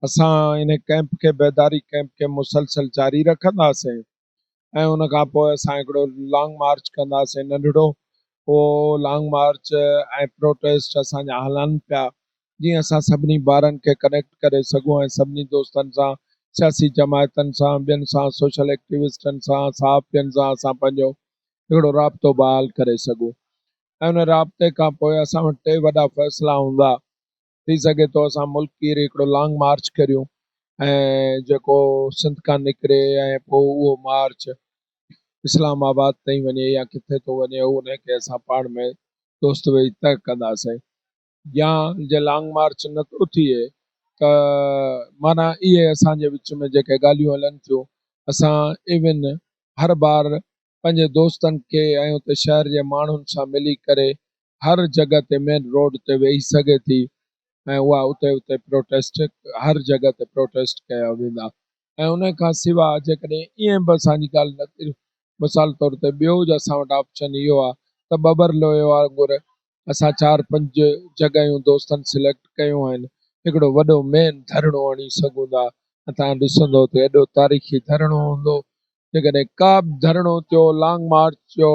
اسان ان ڪئمپ کي بيداري ڪئمپ کي مسلسل جاري رکنداسين ۽ ان کان پوء اسان هڪڙو لانگ مارچ ڪنداسين ننڍڙو اهو لانگ مارچ ۽ پروٽيسٽ اسان جا هلن پيا جيئن اسان سڀني ٻارن کي ڪنيڪٽ ڪري سگهون ۽ سڀني دوستن سان سياسي جماعتن سان ٻين سان سوشل ايڪٽيوسٽن سان صحافين سان اسان پنهنجو هڪڙو رابطو بحال ڪري سگهون ۽ ان رابطي کان پوء اسان وٽ ٽي وڏا فيصلا هوندا ٿي سگهي ٿو اسان ملڪ گير هڪڙو لانگ مارچ ڪريون ۽ جيڪو سنڌ کان نڪري ۽ پوء اهو مارچ اسلام آباد تائين وڃي يا ڪٿي ٿو وڃي ان کي اسان پاڻ ۾ دوست ويهي طئي ڪنداسين يا جي لانگ مارچ نه ٿو ٿئي ته معنيٰ اهي اسان جي وچ ۾ جيڪي ڳالهيون هلن ٿيون اسان ايون هر بار پنهنجي دوستن کي ۽ اتي شهر جي ماڻهن سان ملي ڪري هر جڳهه تي مين روڊ تي ويهي سگهي ٿي ۽ اها اتي اتي پروٽيسٽ هر جڳهه تي پروٽيسٽ ڪيا ويندا ۽ ان کان سوا جيڪڏهن ائين به اسان جي ڳالهه نه ٿي مثال طور تي ٻيو جو اسان وٽ آپشن اهو آهي ته ٻٻر لوهي وانگر اسان چار پنج جڳهيون دوستن سليڪٽ ڪيون آهن هڪڙو وڏو مين ڌرڻو هڻي سگهون ٿا ۽ توهان ڏسندو ته ايڏو تاريخي ڌرڻو هوندو جيڪڏهن ڪا به ڌرڻو ٿيو لانگ مارچ ٿيو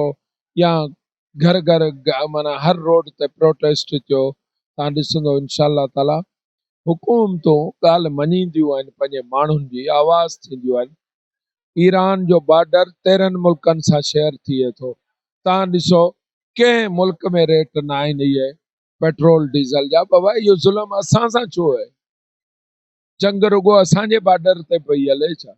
يا گهر گهر معنيٰ هر روڊ تي پروٽيسٽ ٿيو توهان ڏسندو انشاء الله تعاليٰ حڪومتون ڳالهه مڃينديون آهن پنهنجي ماڻهن جي آواز ٿينديون آهن ايران جو بارڊر 13 ملڪن سان شيئر ٿئي ٿو توهان ڏسو ڪنهن ملڪ ۾ ريٽ نه آهن اهي پيٽرول ڊيزل جا بابا اهو ظلم اسان سان ڇو آهي جنگ رڳو اسان جي بارڊر تي پئي هلي ڇا؟